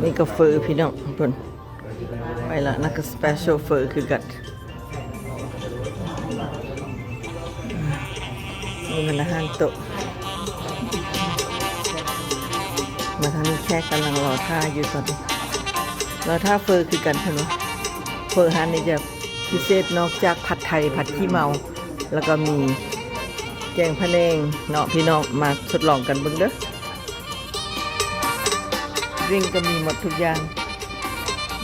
ນີ້ກໍເຝີພີ່ນ້ອງ ເພິ່ນ ໄປລະ ນັ້ນກໍສະເປເຊີເຝີຄືກັນ. ນີ້ແມ່ນອາຫານໂຕະ ມາທາງນີ້ແຂກກຳລັງລໍຖ້າຢູ່ຕອນນີ້ ລໍຖ້າເຝີຄືກັນເພິ່ນວ່າ. ເຝີຮ້ານນີ້ຈະພິເສດ ນອກຈາກຜັດໄທ ຜັດຂີ້ເມົາ ແລ້ວກໍມີແກງພະແນງເນາະພີ່ນ້ອງ ມາທົດລອງກັນເບິ່ງເດີ້. ດຣິງກໍມີໝົດທຸກຢ່າງ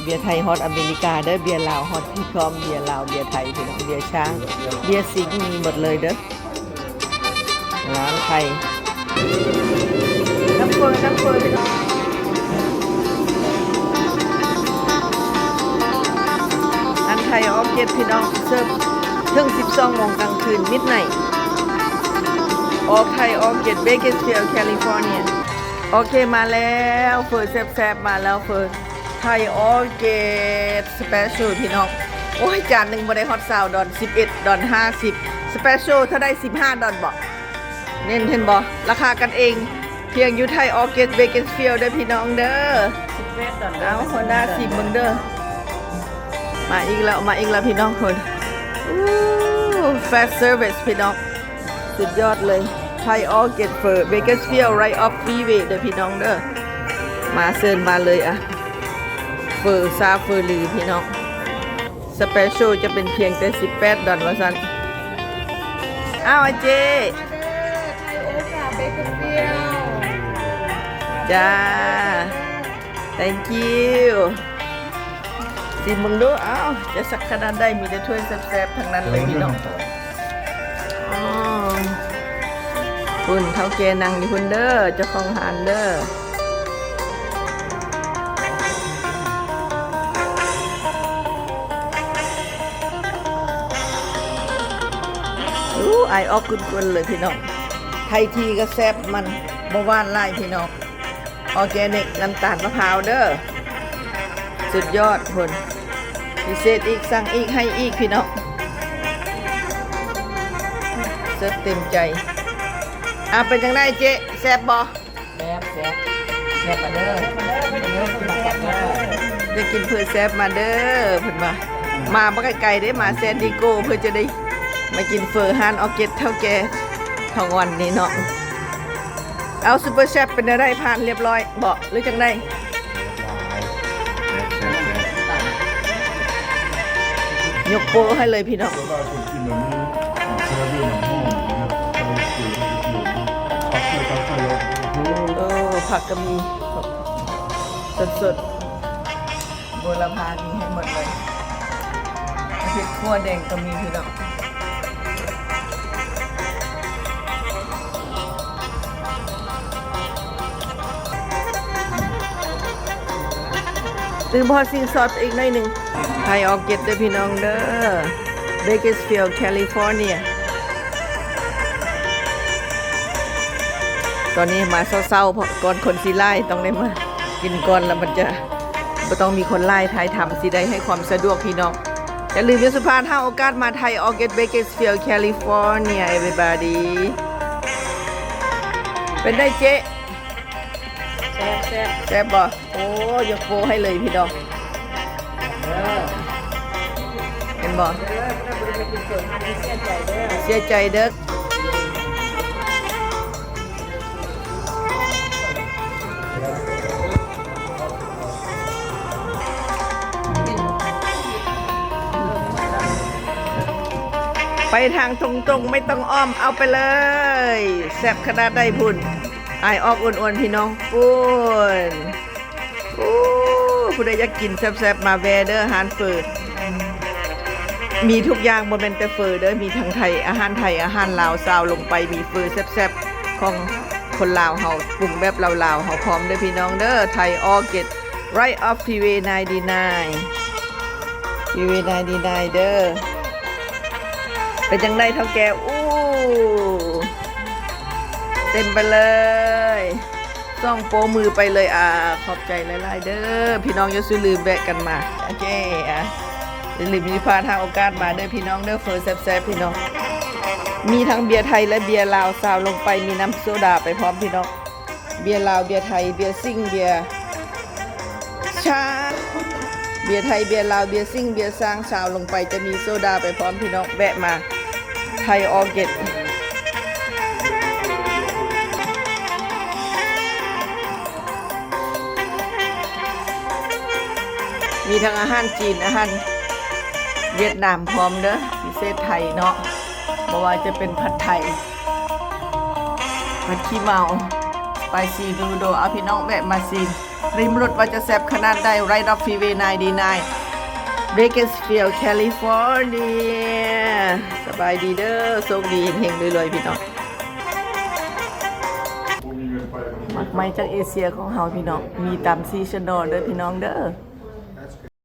ເບຍໄທຮອດອາເມລິກາເດີ້ ເບຍລາວຮອດພີ້ພ້ອມ ເບຍລາວ ເບຍໄທພີ່ນ້ອງ ເບຍຊ້າງ ເບຍຊິງ ມີໝົດເລີຍເດີ້ ຮ້ານໄທ ນ້ຳເຝີ ນ້ຳເຝີພີ່ນ້ອງ ຮ້ານໄທອອເກັດພີ່ນ້ອງ ເສີບເຖິງສິບສອງໂມງກາງຄືນ ມິດໄນ ອອກໄທອອເກັດ ເບເກສຟິວ ແຄລິຟໍເນຍ. ໂອເຄ ມາແລ້ວ ເຝີແຊບໆ ມາແລ້ວ ເຝີໄທອອເກັດສະເປເຊີພີ່ນ້ອງ. ໂອ້ຍ ຈານໜຶ່ງບໍ່ໄດ້ຮອດຊາວດອນ ສິບເອັດດອນຫ້າສິບ ສະເປເຊີເທົ່າໃດ ສິບຫ້າດອນບໍ? ເຫັນ ເຫັນບໍ່? ລາຄາກັນເອງ ພຽງຢູ່ໄທອອເກັດ ເບເກສຟິວເດີ້ພີ່ນ້ອງເດີ້. ເອົາ ຫົວໜ້າຊີມເບິ່ງເດີ້. ມາອີກແລ້ວ ມາອີກແລ້ວພີ່ນ້ອງເພິ່ນ. ອູ້ fast service ພີ່ນ້ອງ. ສຸດຍອດເລີຍ ໄທອອເກັດເຝີ ເບເກສຟິວ right off freeway ເດີ້ພີ່ນ້ອງເດີ້. ມາເຊີນມາເລີຍອະ ເຝີຊາເຝີລືພີ່ນ້ອງ. ສະເປເຊີຈະເປັນພຽງແຕ່ສິບແປດດອນວ່າຊັ້ນ. ອ້າວ ອາເຈ້ ມາເດີ້ ໄທໂອກາ ເບເກສຟິວ ຈ້າ. Thank you. ຊີມເບິ່ງດູ ອ້າວ ຈະສັກຂະໜາດໃດ ມີແຕ່ຖ້ວຍແຊບໆ ທັງນັ້ນເລີຍພີ່ນ້ອງ. ອໍ ພຸ້ນ ເຖົ້າແກ່ນັ່ງຢູ່ພຸ້ນເດີ້ ເຈົ້າຂອງຮ້ານເດີ້. ອູ້ ອາຍອອກກຸນໆ ເລີຍພີ່ນ້ອງ. ໄທທີກໍແຊບ ມັນບໍ່ຫວານຫຼາຍພີ່ນ້ອງ. ອອແກນິກ ນ້ຳຕານມະພ້າວເດີ້ ສຸດຍອດພຸ້ນ. ພິເສດອີກ ສັ່ງອີກ ໃຫ້ອີກພີ່ນ້ອງ ເສີບເຕັມໃຈ. ອາ ເປັນຈັ່ງໃດເຈ້ ແຊບບໍ່? ແຊບ ແຊບ ແຊບມາເດີ້ ມາເດີ້ ມາກັນເດີ້. ຢາກກິນເຝີແຊບມາເດີ້ ເພິ່ນວ່າ. ມາບໍ່ໄກໆເດ້ ມາແຊນດີໂກ ເພື່ອຈະໄດ້ມາກິນເຝີຮ້ານອອເກັດເຖົ້າແກ່ທອງວັນນີ້ເນາະ. ເອົາ ຊຸບເປີແຊບເປັນແນວໃດ ຜ່ານລຽບຮ້ອຍບໍ ຫຼືຈັ່ງໃດ? ຍົກໂປ້ໃຫ້ເລີຍພີ່ນ້ອງ. ເອີ ຜັກກໍມີ ສົດໆ ບົວລະພາມີໃຫ້ໝົດເລີຍ. ເຫັດຂົ້ວແດງກໍມີພີ່ນ້ອງ. ຕື່ມພໍຊິງຊອດອີກໜ້ອຍໜຶ່ງ. ໄທອອເກັດເດີ້ພີ່ນ້ອງເດີ້ ເບເກສຟິວ ແຄລິຟໍເນຍ. ຕອນນີ້ມາເຊົ້າໆ ເພາະກ່ອນຄົນຊິຫຼາຍ ຕ້ອງໄດ້ມາກິນກ່ອນ ແລ້ວມັນຈະ ບໍ່ຕ້ອງມີຄົນຫຼາຍ ຖ່າຍທຳຊິໄດ້ໃຫ້ຄວາມສະດວກພີ່ນ້ອງ. ຢ່າລືມເດີ ສຸພານ ຫາໂອກາດມາໄທອອເກັດ ເບເກສຟິວ ແຄລິຟໍເນຍ everybody. ເປັນໃດເຈ? ແຊບ ແຊບ ແຊບບໍ່? ໂອ້ ຍົກໂປ້ໃຫ້ເລີຍພີ່ນ້ອງ. ເຫັນບໍ່? ເສຍໃຈເດີ້. ໄປທາງຕົງໆ ໄມ່ຕ້ອງອ້ອມ ເອົາໄປເລີຍ. ແຊບຂະໜາດໃດພຸ້ນ ອາຍອອກອວນໆ ພີ່ນ້ອງ ພຸ້ນ. ໂອ້ ຜູ້ໃດຢາກກິນແຊບໆ ມາແວ່ເດີ້ ຮ້ານເຝີ ມີທຸກຢ່າງ ບໍ່ແມ່ນແຕ່ເຝີເດີ້ ມີທັງໄທ ອາຫານໄທ ອາຫານລາວ ຊາວລົງໄປ ມີເຝີແຊບໆ ຂອງຄົນລາວເຮົາ ປຸງແບບລາວໆ ເຮົາພ້ອມເດີ້ພີ່ນ້ອງເດີ້. ໄທອອເກັດ right off freeway ninety-nine, freeway ninety-nine ເດີ້. ເປັນຈັ່ງໃດເຖົ້າແກ່? ອູ້ ເຕັມໄປເລີຍ. ສອງໂປ້ມືໄປເລີຍ. ອາ ຂອບໃຈຫຼາຍໆເດີ້ ພີ່ນ້ອງ ຢ່າສູ່ລືມແວະກັນມາ. ໂອເຄ ອາ ຢ່າລືມມີພາດ ຫາໂອກາດມາເດີ້ພີ່ນ້ອງເດີ້. ເຝີແຊບໆ ພີ່ນ້ອງ ມີທັງເບຍໄທ ແລະ ເບຍລາວ ຊາວລົງໄປ ມີນ້ຳໂຊດາໄປພ້ອມ ພີ່ນ້ອງ. ເບຍລາວ ເບຍໄທ ເບຍຊິງ ເບຍ ຊາ ເບຍໄທ ເບຍລາວ ເບຍຊິງ ເບຍຊາງ ຊາວລົງໄປ ຈະມີໂຊດາໄປພ້ອມ ພີ່ນ້ອງ ແວະມາ ໄທອອເກັດ ມີທັງອາຫານຈີນ ອາຫານຫວຽດນາມພ້ອມເດີ້ ພິເສດໄທເນາະ ບໍ່ວ່າຈະເປັນຜັດໄທ ຜັດຂີ້ເມົາ ສະໄປຊີນູໂດ ເອົາ ພີ່ນ້ອງແວະມາຊີມ ລິມລົດວ່າຈະແຊບຂະໜາດໃດ Right off Freeway ninety-nine Bakersfield California ສະບາຍດີເດີ້ ໂຊກດີເຮັງໆລວຍໆ ພີ່ນ້ອງ ໝາກໄມ້ຈາກເອເຊຍຂອງເຮົາ ພີ່ນ້ອງ ມີຕາມຊີຊະນອລເດີ້ ພີ່ນ້ອງເດີ້.